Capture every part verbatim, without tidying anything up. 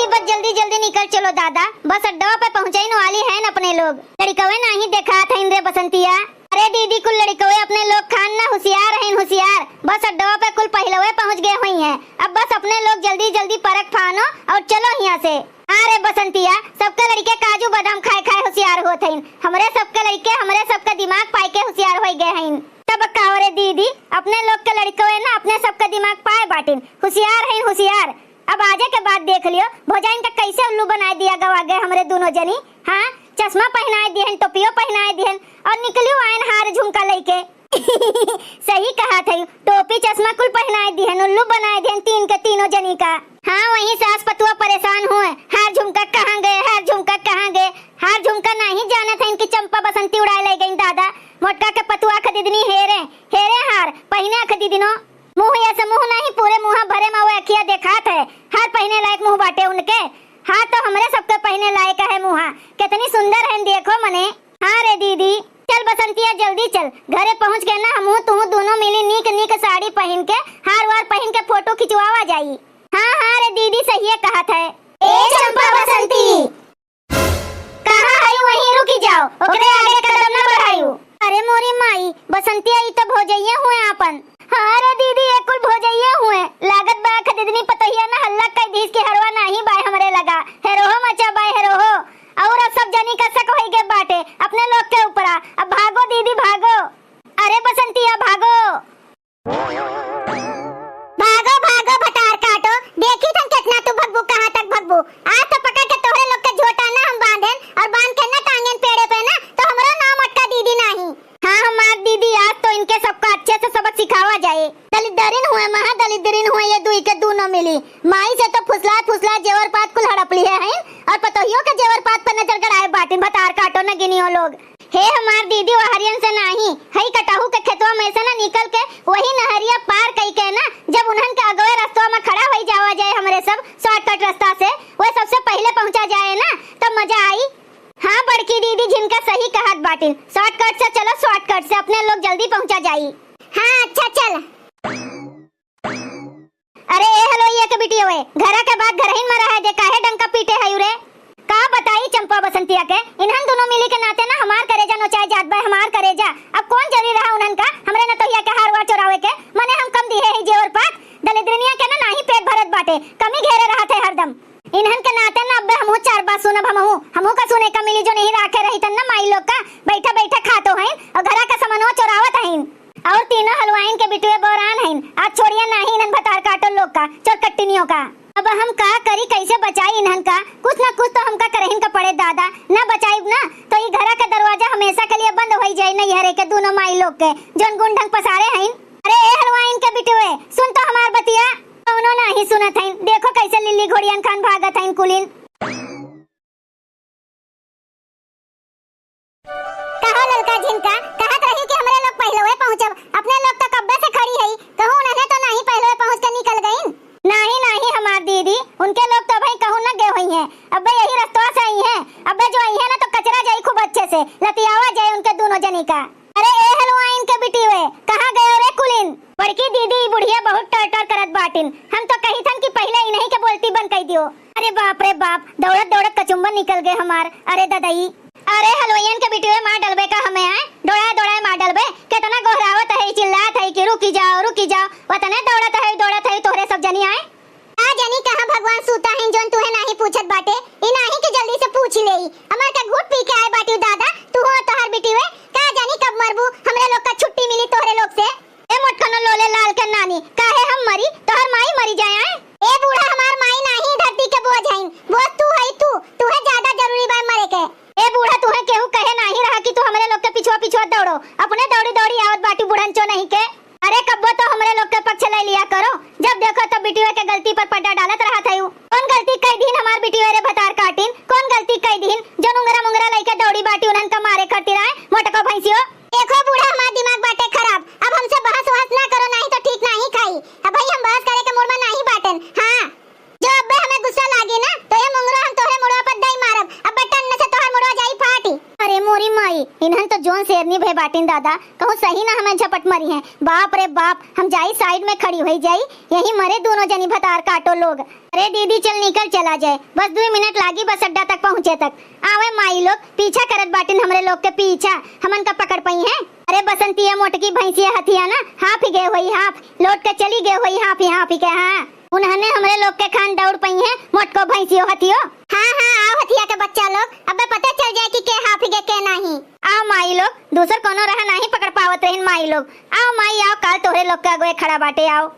कि बस जल्दी जल्दी निकल चलो दादा, बस अड्डवा पे पहुँचइन वाली हइन अपने लोग। लड़िकवे नाहीं देखात हइन रे बसंतिया। अरे दीदी, कुल लड़िकवे अपने लोग खान ना हुसियार हइन, हुसियार। बस अड्डवा पे कुल पहिलवे पहुँच गए हुइहैं। अब बस अपने लोग जल्दी जल्दी परक फानो और चलो हियाँ से। हाँ रे बसंतिया, सबके लड़िके काजू बादाम खाए खाए हुसियार होत हइन। हमरे सबके लड़िके हमरे सबके दिमाग पाइ के हुसियार होइ गए हइन। तब का रे दीदी, अपने लोग के लड़िकवे ना अपने सबके दिमाग पाए बाटिन, हुसियार हइन हुसियार। अब आजे के बाद देख लियो, भौजाइन का कैसे उल्लू बनाए दिया गवा गए हमरे दुनो जनी। हाँ, चश्मा पहिनाए दिहन, टोपियो पहिनाए दिहन और निकलियो आयन हार झुमका लइके। सही कहत हई, टोपी चश्मा कुल पहिनाए दिहन, उल्लू बनाए दिहन तीन के तीनों जनी का। हाँ, वहीं सास पतुआ परेशान हुए, हार झुमका कहाँ गए, हार झुमका कहाँ गए। हार झुमका नाहीं जानत हइन कि चंपा बसंती उड़ाए ले गइन दादा। मोटका के पतुआ खदिदनी हेरे, हेरे हार पहिने खदिदनो। मुँह ऐसे मुँह नाहीं, पूरे मुँह भरे मा वो अखिया देखात है। हार पहिने लायक मुँह बाटे उनके। हार तो हमरे सबके पहिने लायक है मुँहा। कितनी सुंदर है देखो मने। हाँ रे दीदी, चल बसंतिया जल्दी चल, घरे पहुँच गए ना हमहू तुहू दुनो मिली नीक नीक साड़ी पहिन के, हार वार पहिन के फोटो खिंचवावा जाई। हाँ हाँ रे दीदी, सहिए कहत है। ए चंपा बसंती, कहाँ हई वहीं रुकी जाओ, ओकरे आगे कदम ना बढ़ायू। अरे मोरी माई, बसंतिया ई तो भौजइये हुए आपन। हाँ रे दीदी, ये कुल भौजइये हुए। लागत बा खदिदनी पतोहिया ना हल्ला कइ दीस कि हरवा नाहीं बाय हमरे लगा। हेरोहो मचा बाय हेरोहो। और अब सब जनी का शक होई गए बाटे अपने लोग के ऊपरा। अब भागो दीदी भागो। अरे बसंतिया भागो। भागो भागो भतार काटो, देखी थन कितना तू भगबू, कहाँ तक भगबू। आज तो पकड़ के तोहरे लोग के झोटा ना हम बांधेन और बांध के ना टांगेन पेड़े पे ना, तो हमरो नाम अटका दीदी नाहीं। हाँ हमार दीदी, आज तो इनके सबका अच्छे से सबक सिखावा जाए। दलिद्दरिन हुए, महा दलिद्दरिन हुए, ये दुई के दूनो मिली। माई से तो फुसलात फुसलात जेवर पात कुल हड़प लिहे हइन और पतोहियो के जेवर पात पर नजर गड़ाए बाटिन। भतार काटो नगिनियो लोग। हे हमार दीदी, वहरियन से नाहीं, हई कटहू के खेतवा में से ना निकल के वही नहरिया पार कई के ना, जब उन्हन के अगवे रस्तवा में खड़ा होई जावा जाए हमरे सब shortcut रास्ता से, वह सबसे पहिले पहुँचा जाए ना, तब मजा आई। हाँ बड़की दीदी, झिनका सही कहत बाटिन, shortcut से चलो, shortcut से अपने लोग जल्दी पहुँचा जाई। हाँ अच्छा चल। अरे ए हलवइया के बिटियो ए, घरा के बात घरहिन में रहे दे, काहे डंका पीटे हयू रे? का बताई चंपा बसंतिया के, इन्हन दुनो मिली के नाते ना हमार करेजा नोचाए जात बा, हमार करेजा। अब कौन जरी रहा उन्हन का हमरे नतोहिया के हार वार चोरावे के? मने हम कम दिहे ही जेवर पात? दलिद्रिनिया के ना नाहीं पेट भरत बाटे, कमी घेरे रहत है हरदम। इन्हन के नाते ना अब्बे हमहू चार बात सुनब, हमहू, हमहू का सुने का मिली जो नहीं राखे रही तन ना माई लोग का, बैठा बैठा खातो हइन और घरा का सामानवा चोरावत हइन। और तीनों हलवाइन के बिटुए बोरान हइन, आज छोड़िया नाहीं इन्हन भतार काटो लोग का, चोरकट्टिनियों का। अब हम का करी, कैसे बचाई इन्हन का? कुछ ना कुछ तो हमका करहिन का पड़े दादा, ना बचाइब ना तो ई घरा के दरवाजा हमेशा के लिए बंद होई जाई नैहरे के दूनो माई लोग के, जौन गुण ढंग पसारे हइन। अरे ए हलवाइन के बिटुए, सुन तो हमार बतिया। कौनो नाहीं सुनत हइन, देखो कैसे लिल्ली घोड़ियन खान भागत हइन कुलिन। कहो ललका झिनका, कहत रही कि हमरे लोग पहिलवे पहुँचब, अपने लोग तो कब्बे से खड़ी हई, कहूँ उन्हने तो नाहीं पहिलवे पहुँच के निकल गईन। नाहीं, नाहीं हमार दीदी, उनके लोग तो अबहीं कहूँ न गए हुइहैं, अब्बे यही रस्तवा से अइहैं, अब्बे जो अइहैं ना तो कचरा जाई खूब अच्छे से, लतियावा जाए उनके दूनो जनी का। अरे ए हलवाइन के बिटिवे, कहाँ गयो रे कुलिन? बड़की दीदी, ई बुढ़िया बहुत टर टर करत बाटिन, हम तो कही थन कि पहिले इन्हीं के बोलती बंद कर दियो। अरे बाप रे बाप, दौड़त दौड़त कचुम्बन निकल गए हमार। अरे ददई, अरे हलवइयन के बिटिवे, मार डलबे का हमें आए, दौड़ाए दौड़ाए मार डलबे। केतना गोहरावत है, चिल्लात है कि रुकी जाओ, रुकी जाओ, वतने दौड़त है, दौड़त है, तोहरे सब जनी आए। का जानी कहाँ भगवान सूता हैं, जौन तुहे नाहीं पूछत बाटे, ई नाहीं कि जल्दी से पूछ लेई। हमार का घूट पी के आए बाटी दादा, तू हो तोहर बिटिवे, का जानी कब मरबू, हमरे लोग का छुट्टी मिली तोहरे लोग से। ए मोटकनो लोले लाल के नानी, काहे हम मरी, तोहर माई मरी जाए आए? ए बूढ़ा, हमार माई नाहीं धरती के बोझ हईन, बोझ तू हई तू, तुहे ज्यादा जरूरी बा मरे के। ए बूढ़ा, तुहे केहू कहे नाहीं रहा कि तू हमरे लोग के पिछुआ पिछुआ दौड़ो, अपने दौड़ी दौड़ी आवत बाटी बुढ़न चो नहीं के। अरे कब्बो तो हमरे लोग के पक्ष ले लिया करो, जब देखो तब बिटिया के गलती पर पड्डा डालत रहत हयू। कौन गलती कई दीन हमार बिटिया रे भतार काटिन, कौन गलती कई दीन जो नुंगरा मुंगरा लइके दौड़ी बाटी उन्हन का मारे खातिर आए, मोटको भैंसियो। देखो बूढ़ा, हमार दिमाग बाटे खराब, अब हमसे बहस वहस ना करो, नाहीं तो ठीक नाहीं खाई। अब भाई हम बहस करे के मूड में नाहीं बाटे। बाटिन दादा, कहूँ सही ना हमें झपट मरिहैं। बाप रे बाप, हम जाई side में खड़ी होइ जाई, यही मरे दूनो जनी भतार काटो लोग। अरे दीदी चल निकल चला जाए, बस दुइ मिनट लागी बस अड्डा तक पहुँचे तक। आवे माई लोग, पीछा करत बाटिन हमरे लोग के पीछा, हमन का पकड़ पइहैं। अरे बसंतिया मोटकी भैंसिया हथिया ना, हाँफि गए होई हाँफ, लौट के चली गए होई हाँफि हाँफि के, हाँ। उन्हने हमरे लोग के खान दौड़ पइहैं, मोटको भैंसियो हथियो। हाँ, हाँ, आओ हथिया के बच्चा लोग, अबे पता चल जाए कि के हाँफि गए, के नाहीं। आओ माई लोग, दूसर कौनो राह नाहीं पकड़ पावत रहिन माई लोग। आओ माई, आओ, काल तोहरे लोग के अगवे खड़ा बाटे, आओ।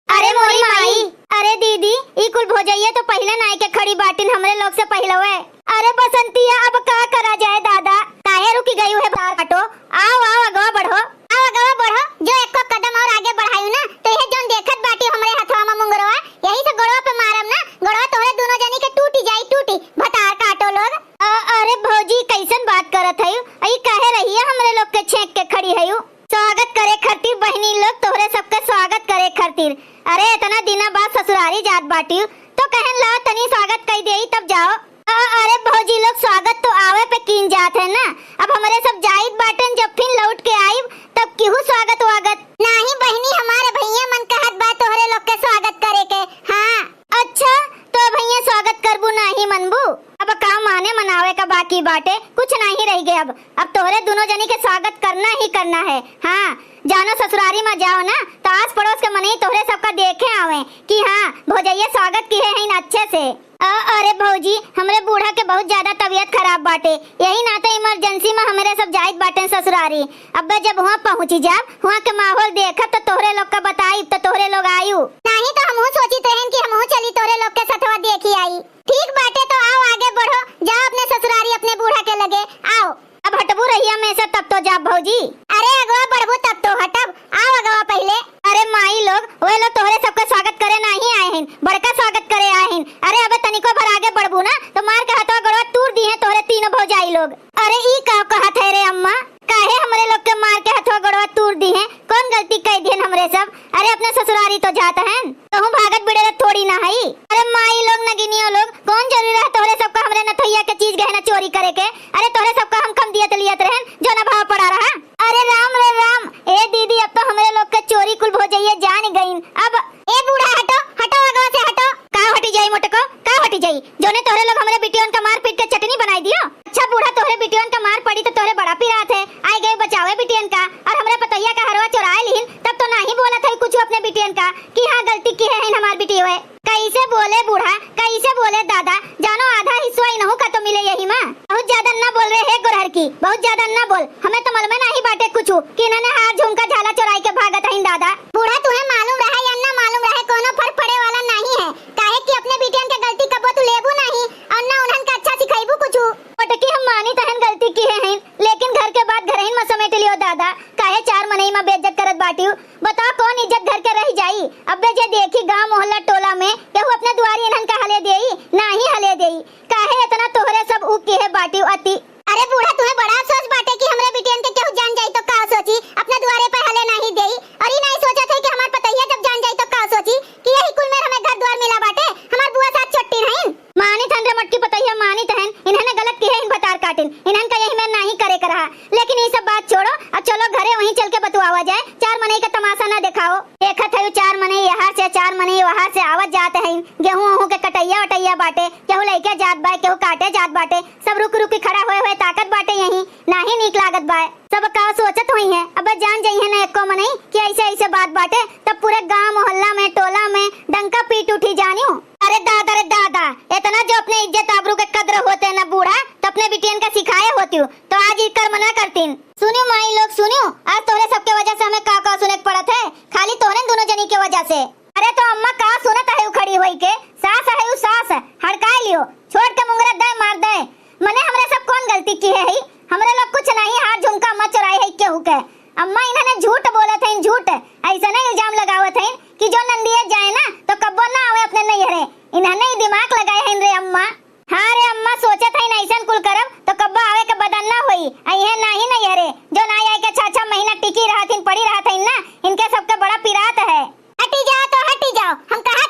अरे मोरी माई, अरे दीदी, ई कुल भौजइया तो पहिले नाई के खड़ी बाटिन हमरे लोग से पहिलवे। अरे बसंतिया, अब का करा जाए दादा? काहे रुकि गयू है भतार काटो? आओ, आओ, अगवा बढ़ो। आओ, अगवा बढ़ो, जो एको कदम और आगे बढ़ायू ना, तो यह जौन देखत बाटी हमरे हथवा में मुंगरवा, यही से गोड़वा पे मारब ना, गोड़वा तोहरे दूनो जनी के टूटी जाई, टूटी, भतार काटो लोग। अ-, अरे भौजी, कैसन बात करत हयू? ई काहे रहिया हमरे लोग के छेंक के खड़ी हयू? स्वागत करे खातिर बहिनी लोग, तोहरे सबके स्वागत करे खातिर। अरे, इतना दिना बाद ससुरारी जात बाटिउ, तो कहन लाओ तनी स्वागत कई देई, तब जाओ। अ-, अरे भौजी लोग, स्वागत तो आवे पे कीन जात है ना, अब हमरे सब जाइत बाटन, जब फिर लौट के आइब, तब किहू स्वागत वागत। नाही बहिनी, हमारे भैया मन कहत बा तोहरे लोग के स्वागत करे के। हाँ। अच्छा, तो भैया स्वागत करबू नाही मनबू? अब का माने मनावे का बाकी बाटे, कुछ नाही रहि गए अब। अब तोहरे दुनो जनी के स्वागत करना ही करना है। हाँ, जानो ससुरारी मा जाओ ना, तो आस पड़ोस के मनई तोहरे सबका देखे आवे कि हाँ, भौजैया स्वागत किहे हईन अच्छे से। अ-, अरे भौजी, हमरे बूढ़ा के बहुत ज्यादा तबीयत खराब बाटे, यही नाते emergency मा हमरे सब जाइत बाटेन ससुरारी। अब्बे जब हुआं पहुँची जाब, हुआं के माहौल देखब तो तोहरे लोग का बताइब तो तोहरे लोग आयु। नाही तो हमहू सोचित रहेन कि हमहू चली तोहरे लोग के सथवा देखी आई। ठीक बाटे, तो आओ आगे बढ़ो, जाओ अपने ससुरारी अपने बूढ़ा के लगे, आओ। अब हटबू रहिया में से तब तो जाब भौजी। अरे अगवा बढ़बू तब तो हटब, आओ अगवा पहिले। अरे माई लोग, वे लोग तोहरे सबके स्वागत करे नाही आए हईन, बड़का स्वागत करे आए हईन। अरे अबे तनिको भर आगे बढ़बू ना तो मार के हथवा गोड़वा तूर दिहे तोहरे तीनों भौजाई लोग। अरे ई का कहत है रे अम्मा, काहे हमरे लोग के मार के हथवा गोड़वा तूर दिहे? कौन गलती कई दिहन हमरे सब? अरे अपने ससुरारी तो जात हन, कहूँ भागत बिड़ेरत थोड़ी ना हई। अरे माई लोग, नगिनियो लोग, कौन जरूरी रहे तोहरे सबका हमरे नथुइया के चीज गहना चोरी करे के? अरे तोहरे सबका हम कम दियत लियत रहन, जो ना भाव पड़ा रहा। अरे राम रे राम, ए दीदी, अब तो हमरे लोग के चोरी कुल भौजैया जान गईन। अब ए बूढ़ा, हटो, हटो, अगवा से हटो। का हटी जाई मोटको, का हटी जाई? जोने तोहरे लोग हमरे बिटियन का मार पीट के चटनी बनाई दियो। अच्छा बूढ़ा, तोहरे बिटियन का मार पड़ी तो तोहरे बड़ा पिरात है, आए गए बचावे बिटियन का, और हमरे पतोहिया का हरवा चोराए लिहिन, तब तो नाही बोलत है कुछ अपने बिटियन का कि हाँ गलती किहे हईन हमार बिटियो है। कैसे बोले बूढ़ा, कैसे बोले दादा, जानो आधा हिस्सा इनहू का तो मिले यही मा। बहुत ज्यादा ना बोल रे हे गोरहर की, बहुत ज्यादा ना बोल। हमें तो मालूम नाही बाटे कुछ कि इन्हने हार झुमका झाला चोराई के भागत हईन दादा। बूढ़ा, तुहे मालूम रहे या ना मालूम रहे, कोनो फर्क पड़े वाला नाही है, काहे कि अपने बिटियन के गलती कबो तू लेबू नाही और ना उन्हन के अच्छा सिखैबू कुछ। मोटकी, हम मानित हन गलती किहे हईन, लेकिन घर के बात घरहिन मा समेट लियो दादा, काहे चार मनई मा बेइज्जत करत बाटियो? बताओ, कौन इज्जत घर के रह जाई? अब्बे जे देखी गांव मोहल्ला टोला में, केहू अपने दुआरी इन्हन का हले देई? नाही हले देई। काहे इतना तोहरे सब ऊ किहे बाटियो अति? अरे बूढ़ा, तुहे बड़ा अफसोस बाटे कि हमरे बिटियन के केहू जान जाई तो का सोची? अपने दुआरे पे हले नाही देई। और ई नाही सोचत है कि हमार पतोहिया जब जान जाई तो का सोची कि यही कुल में हमें घर द्वार मिला बाटे, हमार बुआ सास छोटी हईन। मानित हन रे मोटकी पतोहिया, मानित हन, इन्हने गलत किहे हईन भतार काटिन, इन्हन का यही में नाही करे के रहा। लेकिन ई सब बात छोड़ो, अब चलो घरे वहीं चल के बतुआवा जाए, चार मनई का तमाशा ना देखाओ। देखत हयू चार मनई यहाँ से, चार मनई वहाँ से आवत जात हईन, गेहूं ओहूं के कटैया वटैया बाटे, केहू लइके जात बाय, केहू काटे जात बाटे, सब रुक रुक के खड़ा होए होए ताकत बाटे यहीं, नाही नीक लागत बाय। सब का सोचत होइहैं, अब जान जइहैं ना एको मनई कि ऐसे ऐसे बात बाटे, तब पूरे गांव मोहल्ला में, टोला में डंका पीट उठी जानियो। अरे दादा रे दादा, इतना जो अपने इज्जत आबरू के कद्र होते ना बूढ़ा, तो अपने बिटियन का सिखाए होतियो, तो आज ई कर्म ना करतीन। सुनियो माई लोग, सुनियो, आज तोहरे सबके वजह से हमें का का सुने के पड़त है, खाली तोहरे दुनो जनी के वजह से। अरे तो अम्मा का सुनत है उ खड़ी होई के, सास है उ सास, हड़काए लियो, छोड़ के मुंगरा दे मार दे। मने हमरे सब कौन गलती किहे हई? हमरे लोग कुछ नाही, हार झुमका अम्मा चोराए है केहू के। अम्मा इन्हने झूठ बोलत हईन, झूठ, ऐसने इल्जाम लगावत हईन कि जो नंदिया जाए ना तो कब्बो ना आवे अपने नैहरे। इन्हने ही दिमाग लगाए हईन रे अम्मा। हाँ रे अम्मा, सोचत हईन ऐसन कुल करब तो कब्बो आवे के बदन ना होई, अइहे नाही नैहरे। जो ना आए के छह छह महीना टिकी रहत हईन, पड़ी रहत हईन ना, इनके सबके बड़ा पिरात है। हटी जाओ तो हटी जाओ, हम कहा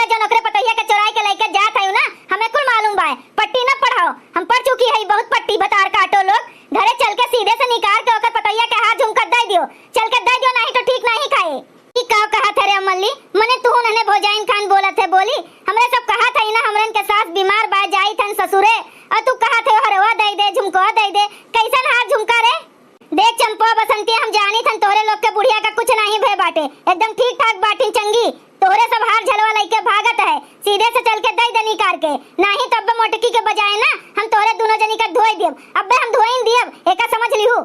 जौन ओकरे पतोहिया के चोराई के लइके जात हइउ ना, हमें कुल मालूम बाय। पट्टी न पढ़ाओ, हम पढ़ चुकी हई बहुत पट्टी। भतार काटो लोग, घरे चल के सीधे से निकार के ओकर पतोहिया के हार झुमका दइ दियो, चल के दइ दियो, नाहीं तो ठीक नाहीं खाए। ई का कहत है रे अमली? मने तू उन्हने भौजाइन खान बोलत है बोली? हमरे सब कहत है ना, हमरन के सास बीमार बा, जाइत हन ससुरे, और तू कहत है हरवा दइ दे, झुमकवा दइ दे। कैसन हार झुमका रे? देख चंपा बसंती, हम जानित हन तोहरे लोग के बुढ़िया का कुछ नाहीं भय बाटे, एकदम ठीक ठाक बाटिन चंगी। तोहरे सब हार झलवा लइके भागत है, सीधे से चल के दइ दे निकार के, नाहीं तो अब्बे मोटकी के बजाय ना हम तोहरे दुनो जनी का धोइ दियब, अब्बे हम धोइन दियब, एका समझ लिहू।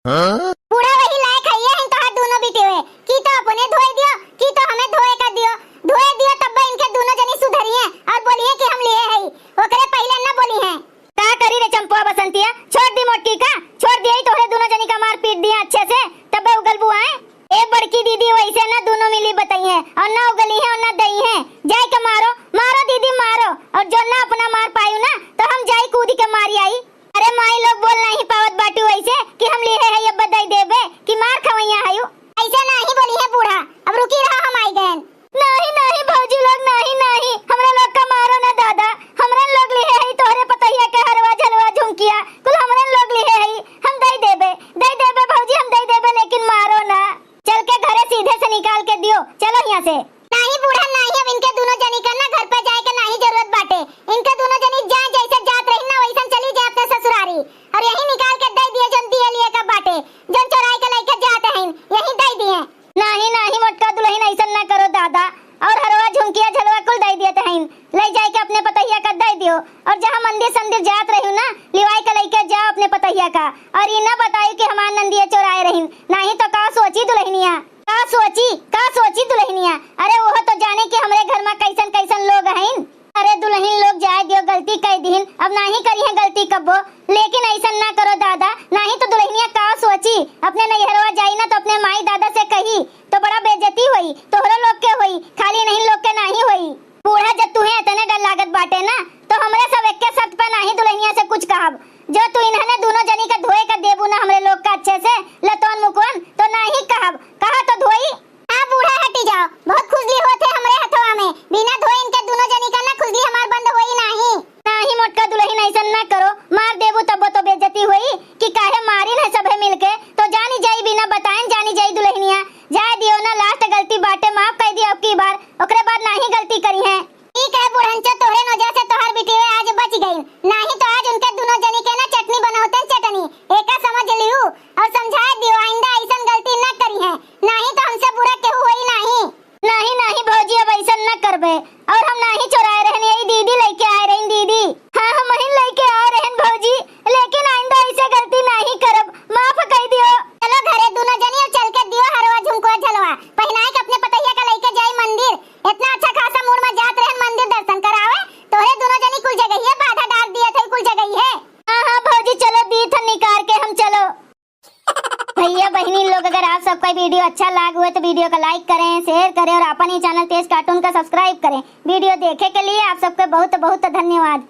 हाँ? बूढ़ा वही लायक है, ये हैं तोहार दुनो बिटियो, कि तो अपने धोइ दियो, कि तो हमें धोए का दियो। धोए दियो तब्बे इनके दुनो जनी सुधरिहें और बोलिहें कि हम लिहे हई, ओकरे पहिले न बोलिहें। का करी रे चंपुआ बसंतिया, छोड़ दी मोटकी का, छोड़ दिया ही तोहरे दुनो जनी का मार पीट दिया अच्छे से, तब्बे उगलबू आए। ए बड़की दीदी, वैसे ना दुनो मिली बतइहें, और ना उगलिहें और ना दइहें, जाए के मारो, मारो दीदी मारो, और जो ना अपना मार पायु ना तो हम जाई कूद के मारी आई। अरे माई लोग बोल नाहीं पावत बाटू ऐसे कि हम लिहे हई अब दइ देबे कि मार खवैया हयू। ऐसे नाहीं बोलिहें बूढ़ा, अब रुकी रहा हम आई गएन। नाहीं, नाहीं भौजी लोग, नाहीं, नाहीं, हमरे लोग का मारो ना दादा, हमरन लोग लिहे हई तोहरे पतोहिया के हरवा झलवा झुमकिया, कुल हमरन लोग लिहे हई, हम दइ देबे, दइ देबे भौजी, हम दइ देबे, लेकिन मारो ना। चल के घरे सीधे से निकाल के दियो, चलो हियाँ से। नाहीं बूढ़ा नाहीं, अब इनके दुनो जनी का ना घर पे जाए के नाहीं जरूरत बाटे। इनके दुनो जनी जाए जैसे जात रही ना वैसन चली जाए अपने ससुरारी। और यही निकाल के दइ दिए जौन दिए लिए का बाटे, जौन चोराई के लइके जात हईन, यही दइ दिए। नाहीं नाहीं मोटका दुलहिन, अइसन ना करो दादा। और हरवा झुमकिया झलवा कुल दइ दिए तहईन, लइ जाए के अपने पतोहिया का दइ दियो। और जहाँ मंदिर संदिर जात रही ना, लिवाई के लइके जाओ अपने पतोहिया का। और ई ना बताई कि हमार नंदिया चोराए रहीन, नाहीं तो का सोची दुलहिनिया। का सोची, का सोची दुलहिनिया? अरे ओहो तो जाने कि हमरे घर मा कैसन कैसन लोग हईन। अरे दुलहिन लोग जाए दियो, गलती कइ दिहिन, अब नाहीं करिहें गलती कब्बो। लेकिन अइसन ना करो दादा, नाहीं तो दुलहिनिया का सोची, अपने नैहरवा जाई ना तो अपने माई दादा से कही तो बड़ा बेइज्जती होई, तोहरो लोग के होई, खाली इनहिन लोग के नाहीं होई। बूढ़ा, जब तुहें इतने डर लागत बाटे ना, तो हमरे सब एक्के शर्त पे नाहीं दुलहिनिया से कुछ कहब। जो तू इन्हने दुनो जनी का धोए का देबू ना हमरे लोग का अच्छे से, लतवन मुकवन, तो नाहीं कहब। कहा तो धोई। हाँ बूढ़ा, हटी जाओ, बहुत खुजली होत है हमरे हथवा में, बिना धोए इनके दुनो जनी का ना खुजली हमार बंद होई नाहीं। नाहीं मोटका दुलहिन, अइसन ना करो, मार देबू तब्बो तो बेइज्जती होई कि काहे मारिन है सभे मिलके, तो जानी जाई बिना बताएन जानी जाई दुलहिनिया। जाए दियो ना, last गलती बाटे, माफ कइ दियो अब की बार, ओकरे बाद नाहीं गलती करिहें। ठीक है बुढ़नचो, तोहरे नजर से तोहार बिटिया आज बच गई, नाहीं तो आज उनके दुनो जनी के ना चटनी बनौते चटनी, एका समझ लिहू और समझाए दियो, आइंदा अइसन गलती ना करिहें, नाहीं तो हमसे बुरा केहू होई नाहीं। नाहीं नाहीं भौजी, अब अइसन ना करबे, और हम नाहीं चोराए रहन, यही दीदी लइके आए रहीन दीदी। हाँ, हमहिन लइके आए रहन भौजी, लेकिन आइंदा अइसे गलती नाहीं करब, माफ कइ दियो। चलो घरे दुनो जनी, अब चल के दियो हरवा झुमकवा झलवा पहिनाए के अपने पतोहिया का लइके जाई मंदिर। इतना अच्छा खासा मूड मा जात रहन मंदिर दर्शन करावे, तोहरे दुनो जनी कुल जगहिये बाधा डार दिए थे, कुल जगहिये। हाँ हाँ भौजी, चलो दी थन निकार के हम, चलो। भैया बहिनी लोग, अगर आप सबका video अच्छा लाग हुए तो video का like करें, share करें और अपन ही channel तेज cartoon का subscribe करें। Video देखे के लिए आप सबके बहुत बहुत धन्यवाद।